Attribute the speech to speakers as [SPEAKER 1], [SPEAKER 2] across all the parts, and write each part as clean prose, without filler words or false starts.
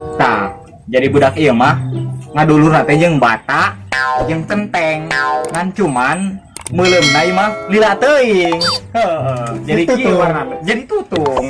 [SPEAKER 1] Tah, jadi budak ieu mah ngadulurna teh jeung bata jeung centeng. Ngan cuman meuleumna ieu mah lila teuing. Heeh, jadi kieu warna. Jadi tutung.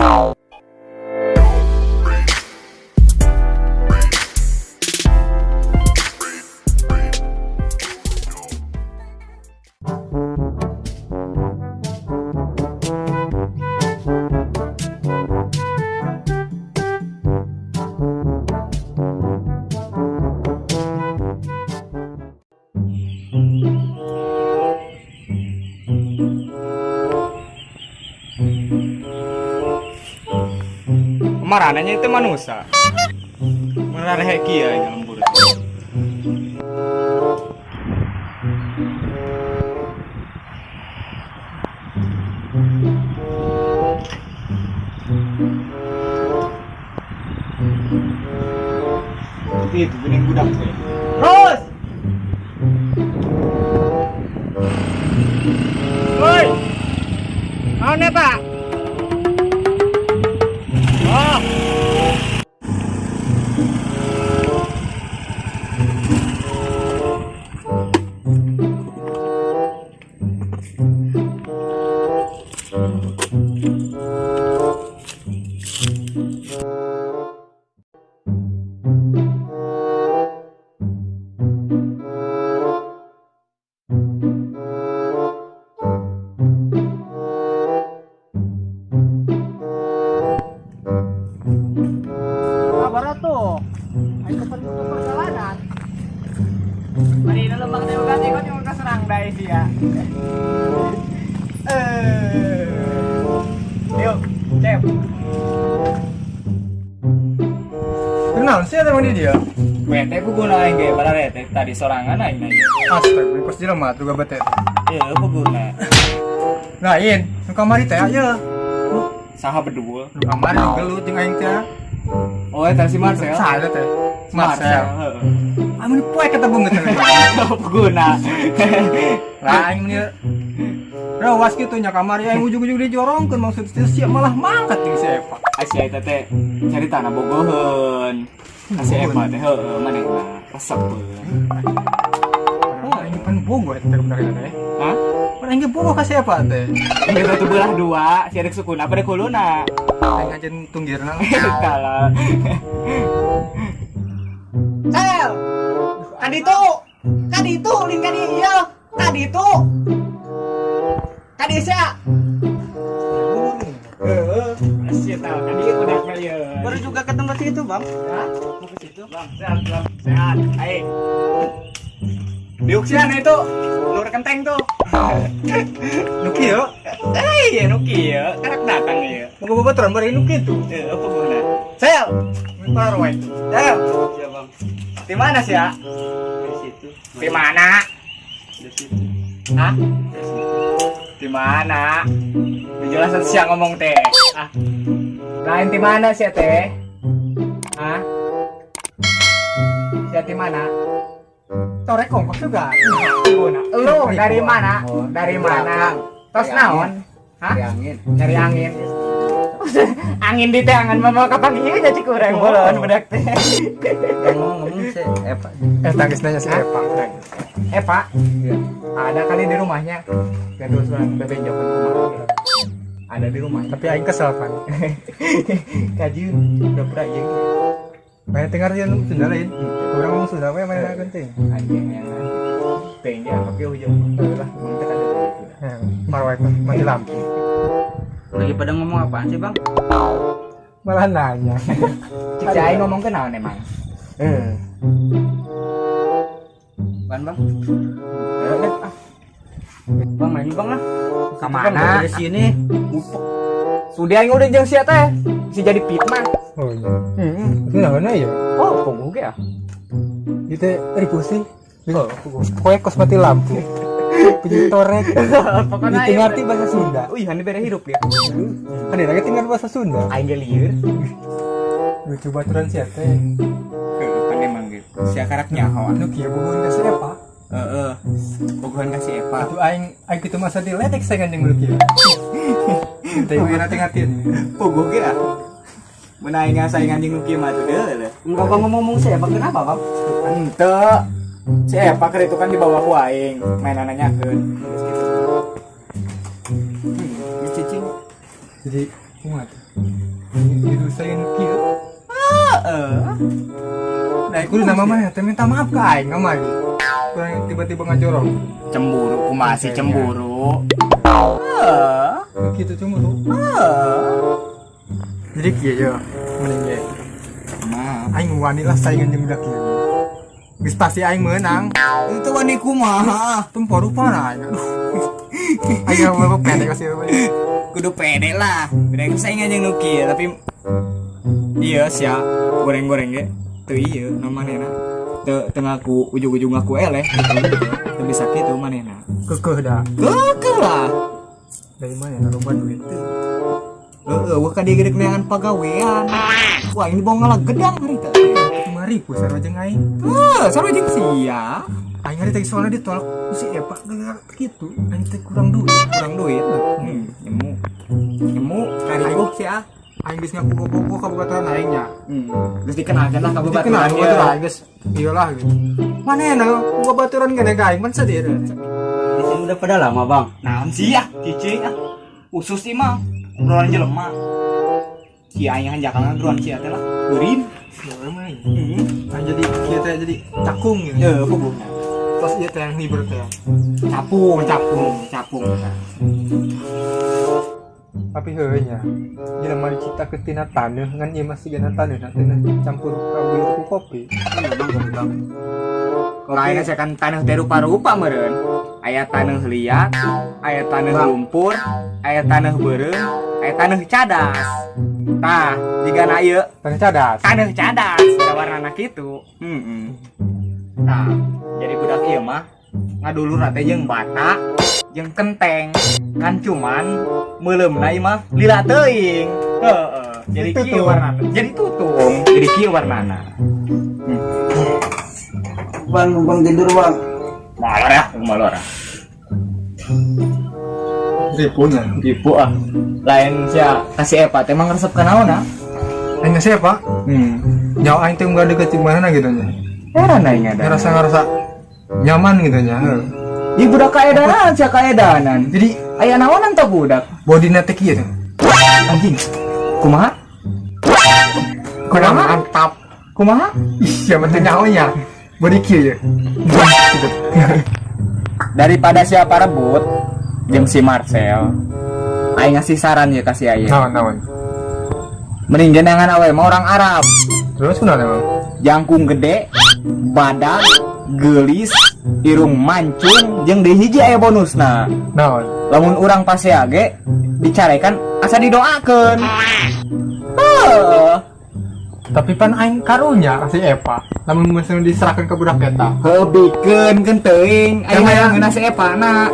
[SPEAKER 1] Kemarananya itu manusia. Mana kieu aing lembur. Itu bening budak teh. Terus. Woi. Naon eta? Oh. Kabar tuh. Ayo ke perjalanan. Mari lembang teh uga ikut yang keserang dai sia. Eh. Yuk, Cep.
[SPEAKER 2] Kenal sih ada di dia.
[SPEAKER 1] Bete puguna aing ge bararete tadi sorangan aing nanya.
[SPEAKER 2] Astaga, kos jelema tuh bete.
[SPEAKER 1] Iya, puguna.
[SPEAKER 2] Lain, nu kamari teh aya.
[SPEAKER 1] Saha bedua?
[SPEAKER 2] Nu kamari gelut jeung aing teh.
[SPEAKER 1] Oh, eta si Marcel.
[SPEAKER 2] Saha teh? Marcel.
[SPEAKER 1] Heeh.
[SPEAKER 2] Amun poe kata beungeut teh.
[SPEAKER 1] Puguna.
[SPEAKER 2] Lah aing meni rawas kitu nya kamari aing ujug-ujug dijorongkeun maksud teh sia malah mangkat jeung si Eva.
[SPEAKER 1] Asia eta teh caritana bogoheun. Ka si Eva teh heueuh manehna resep.
[SPEAKER 2] Oh, aing pan bogoh eta teh bener teh.
[SPEAKER 1] Hah?
[SPEAKER 2] Pan aing ge bogoh ka si Eva teh.
[SPEAKER 1] Beda tuh belah dua, si arek sukuna pada kuluna.
[SPEAKER 2] Aing ngajen tunggirna.
[SPEAKER 1] Kalah.
[SPEAKER 3] Cel. Kaditu. Kaditu lin kadi ieu. Kaditu. Kadi sia.
[SPEAKER 1] Heeh. Asia tahu kadi udah kali ya.
[SPEAKER 3] Baru juga ketemu situ, Bang.
[SPEAKER 1] Hah?
[SPEAKER 3] Mau ke situ.
[SPEAKER 1] Bang, sehat, Bang. Sehat. Ayo. Diuksian itu, lur kenteng tuh.
[SPEAKER 2] Nu kieu,
[SPEAKER 1] Eh, iya nu kieu, karak datang ieu.
[SPEAKER 2] boga babaturan bari nu kitu.
[SPEAKER 1] Heeh, puguna. Sel,
[SPEAKER 2] Parwe.
[SPEAKER 1] Sel.
[SPEAKER 3] Iya, Bang.
[SPEAKER 1] Di mana sih ya?
[SPEAKER 3] Dari situ.
[SPEAKER 1] Di mana?
[SPEAKER 3] Dari situ.
[SPEAKER 1] Hah?
[SPEAKER 3] Dari situ.
[SPEAKER 1] Di mana? Dijelasin siang ngomong teh. Ah. Lain di mana sih teh? Hah? Sia di mana?
[SPEAKER 2] Torek kongkos juga.
[SPEAKER 1] Puguna. Lu dari mana? Dari mana? Tos naon? Hah?
[SPEAKER 3] Dari angin.
[SPEAKER 1] Nyari angin. Angin di tangan mama kapan ieu nya cik urang bolon budak teh.
[SPEAKER 3] Ngomong si Eva.
[SPEAKER 2] Eh tangis nanya si Eva.
[SPEAKER 1] Eva,
[SPEAKER 3] Iya.
[SPEAKER 1] ada kali di rumahnya. Gaduh suara bebenjokan rumah. Ada di rumahnya.
[SPEAKER 2] Tapi aing kesel pan.
[SPEAKER 1] Kajian udah pernah jeung
[SPEAKER 2] Main dengar dia nu Sunda lain. Urang ngomong Sunda we main penting.
[SPEAKER 1] anjing yang pengen dia pakai ujung lah emang teh ada gitu dah.
[SPEAKER 2] Parwe mati lampu.
[SPEAKER 3] Lagi pada ngomong apaan sih, Bang?
[SPEAKER 2] Malah nanya.
[SPEAKER 1] Cik si aing ngomong ke naon emang? Eh,
[SPEAKER 3] Apaan, Bang?
[SPEAKER 1] eh, ah.
[SPEAKER 3] Bang, main Bang lah.
[SPEAKER 1] Ka mana?
[SPEAKER 3] Dari sini.
[SPEAKER 1] Sudah aing udah jeung sia teh. Bisa jadi fitnah.
[SPEAKER 2] Oh iya. Itu naon ya?
[SPEAKER 1] Oh, puguh ge ah.
[SPEAKER 2] Itu ribu sih. Oh, pokoknya kos mati lampu. Punya torek.
[SPEAKER 1] Pokoknya
[SPEAKER 2] Itu ngerti bahasa Sunda.
[SPEAKER 1] Wih, hani bere hirup dia.
[SPEAKER 2] Kan dia lagi tinggal bahasa Sunda.
[SPEAKER 1] Aing ge lieur.
[SPEAKER 2] Lucu baturan sia teh.
[SPEAKER 1] Heuh, kan emang gitu. Sia karak nyaho.
[SPEAKER 2] Nu kieu bogohan ka si Eva.
[SPEAKER 1] Heeh. Bogohan ka si Eva.
[SPEAKER 2] Atuh aing aing kitu masa diledek saingan jeung nu kieu. Teh ngerti ngerti.
[SPEAKER 1] Puguh ge ah. Mun aing saingan jeung nu kieu mah tuh deuleu.
[SPEAKER 3] Enggak, Bang, ngomong si Epa kenapa, Bang?
[SPEAKER 1] Henteu. Si Epa keur itu kan dibawa ku aing, mainan nanyakeun. Geus kitu. Geus cicing.
[SPEAKER 2] Jadi kumaha tuh? Jadi saya nu kieu.
[SPEAKER 1] Heeh. Nah,
[SPEAKER 2] Kudu nama mah teh minta maaf ke aing kamari. Kurang tiba-tiba ngajorong.
[SPEAKER 1] Cemburu, kumaha sih cemburu? Heeh.
[SPEAKER 2] Gitu cemburu.
[SPEAKER 1] Heeh.
[SPEAKER 2] Jadi kieu ya, mending ge.
[SPEAKER 1] Mah,
[SPEAKER 2] Aing wani lah saingan jeung budak ieu. Geus pasti aing meunang.
[SPEAKER 1] itu wani kumaha?
[SPEAKER 2] Tempo rupa lah aing. Aduh. Aing mau pede kasih apa.
[SPEAKER 1] Kudu pede lah. Beda saingan jeung nu kieu, tapi iya sia goreng-goreng ge. Teu ieu nu manehna. Teu teu ngaku ujug-ujug ngaku eleh gitu. Teu bisa kitu manehna.
[SPEAKER 2] Kekeh dah.
[SPEAKER 1] Kekeh lah.
[SPEAKER 2] Dari mana loba duit teh?
[SPEAKER 1] Heeh, wah ka dieu ge neangan pagawean. Wah, ini bawa ngalah gedang harita.
[SPEAKER 2] Kemari ku sarua jeung aing.
[SPEAKER 1] Heuh, sarua jeung sia.
[SPEAKER 2] Aing hari teh soalnya ditolak ku si Epa gara kitu. Aing teh kurang duit.
[SPEAKER 1] Kurang duit. Nyemu. Nyemu karibuh sia.
[SPEAKER 2] Aing geus ngaku bobo ka babaturan aing nya.
[SPEAKER 1] Geus dikenalkeun lah ka
[SPEAKER 2] Jadi kenal
[SPEAKER 1] babaturan
[SPEAKER 2] babaturan aing geus iyalah gitu. Manehna ku babaturan gede ka aing pan sedih.
[SPEAKER 3] Di sini udah pada lama, Bang.
[SPEAKER 1] Naon sih ya, cicing ah. Usus sih mah, obrolan jelema. Si aing hanjakalna geruan sia teh lah. Eurin.
[SPEAKER 2] Ya mah aing. Aing jadi kieu teh jadi cakung gitu.
[SPEAKER 1] Heuh, puguhna.
[SPEAKER 2] Terus ieu teh yang hibur teh.
[SPEAKER 1] Capung, capung, capung.
[SPEAKER 2] Tapi heueuh nya. Jelema diciptakeun tina taneuh ngan ieu masih gana taneuh na tina campur kabeh ku kopi.
[SPEAKER 3] Iya, Bang, kopi, Bang.
[SPEAKER 1] Lain asa kan taneuh teh rupa-rupa meureun. Aya taneuh liat, aya taneuh lumpur, aya taneuh beureum, aya taneuh cadas. Tah, jigana ieu
[SPEAKER 2] Taneuh cadas.
[SPEAKER 1] Taneuh cadas, da warnana kitu. Heeh. Tah, jadi budak ieu mah ngadulurna teh jeung bata, jeung kenteng. Kan cuman meuleumna ieu mah lila teuing. Heeh, jadi
[SPEAKER 2] Itu
[SPEAKER 1] kieu
[SPEAKER 2] tuh.
[SPEAKER 1] warnana. Jadi tutung, jadi kieu warnana.
[SPEAKER 3] Bang, Bang tidur, Bang.
[SPEAKER 1] Malor ya, malor.
[SPEAKER 2] Ripunya.
[SPEAKER 1] Ripu ah. Lain sia kasih Epa teh emang resep ka naon ah?
[SPEAKER 2] Aing ngasih apa? Nyawa aing teh enggak deket di mana gitu nya.
[SPEAKER 1] Heran aing ada.
[SPEAKER 2] Ngerasa nyaman gitu nya.
[SPEAKER 1] Ih budak kaedanan sia kaedanan.
[SPEAKER 2] Jadi
[SPEAKER 1] aya naonan teh budak?
[SPEAKER 2] Body teh kieu teh.
[SPEAKER 1] Anjing. Kumaha?
[SPEAKER 2] Kurang mantap.
[SPEAKER 1] Kumaha?
[SPEAKER 2] Ih, siapa teh nyawa nya? Body kieu ya. Gitu.
[SPEAKER 1] Daripada siapa rebut jeung si Marcel. Aing ngasih saran ya kasih aing.
[SPEAKER 2] Naon naon.
[SPEAKER 1] Mending jenengan awe mah orang Arab.
[SPEAKER 2] Terus kunaon emang?
[SPEAKER 1] Jangkung gede, badak, geulis, irung mancung, jeung deui hiji aya bonusna.
[SPEAKER 2] Naon?
[SPEAKER 1] Lamun urang pasea ge dicarekan asa didoakeun. Heuh.
[SPEAKER 2] Tapi pan aing karunya si Epa. Lamun misalnya diserahkan ke budak eta.
[SPEAKER 1] Heuh bikeun keun teuing aya
[SPEAKER 2] Yang
[SPEAKER 1] hayang ngeunah si Epa na.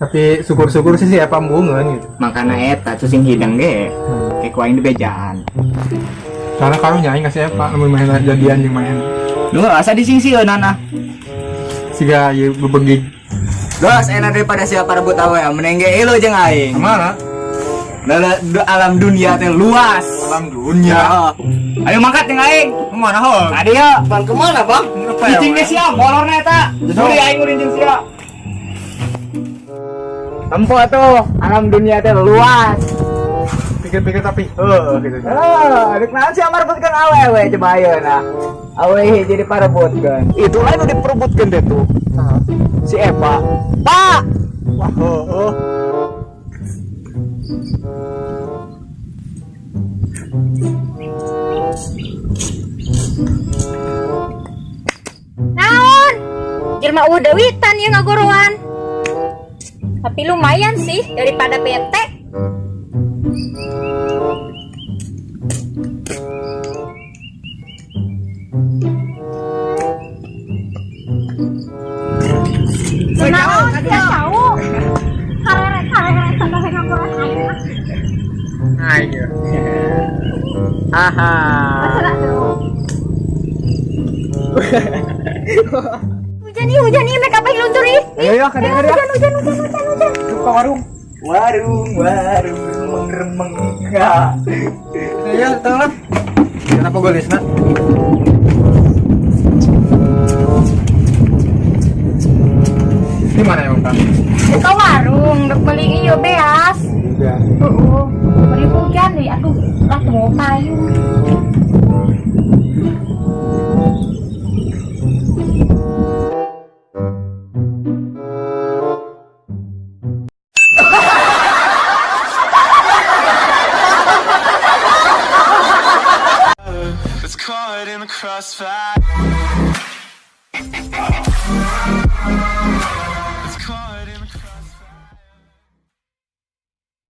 [SPEAKER 2] Tapi syukur-syukur sih si Epa embungeun gitu.
[SPEAKER 1] Makana eta cusing hideng ge. Kayak ku aing dibejaan.
[SPEAKER 2] Soalnya karunya aing kasih Epa lamun main jadian jeung main.
[SPEAKER 1] Lu asa disingsieunan ah.
[SPEAKER 2] Siga ieu bebegig.
[SPEAKER 1] Dos enak daripada siapa rebut awe mending ge elo jeung aing.
[SPEAKER 2] Kemana?
[SPEAKER 1] Lala, alam dunia teh luas.
[SPEAKER 2] Alam dunia.
[SPEAKER 1] Ya. Ayo mangkat jeung aing.
[SPEAKER 2] Kemana ho?
[SPEAKER 1] Tadi ya.
[SPEAKER 3] Bang, kemana, Bang?
[SPEAKER 1] Cicing ge sia molorna eta. Suri aing ulin jeung sia. Tempo tuh, alam dunia teh luas.
[SPEAKER 2] Pikir-pikir tapi heuh gitu.
[SPEAKER 1] Ah, rek naon sia marebutkeun awewe coba ayeuna. Awewe jadi parebutkeun. Itu lain udah diperebutkeun deh tuh. Si Epa. Pak.
[SPEAKER 2] Wah, heuh.
[SPEAKER 4] Naon? Jelma eueuh dewitan ieu ngagoroan. Tapi lumayan sih daripada bete. Naon? Sia tahu. Karere-karere sampai ngagoroan aing ah.
[SPEAKER 1] Ayo. Aha.
[SPEAKER 4] Masalah tuh. Hujan nih, hujan nih, mereka apa yang luncur ih?
[SPEAKER 1] Ayo, ayo, kadang, kadang.
[SPEAKER 4] Hujan, hujan, hujan, hujan, hujan.
[SPEAKER 1] Ke warung. Warung, warung, remeng, remeng. Ya.
[SPEAKER 2] Iya, tang lah. Kenapa golisna? Di mana emang Kang?
[SPEAKER 4] Ke warung, dek beli iyo beas.
[SPEAKER 2] Ya.
[SPEAKER 4] Heeh. Beli hujan nih, aduh, lah mau payung.
[SPEAKER 5] It's caught in the crossfire.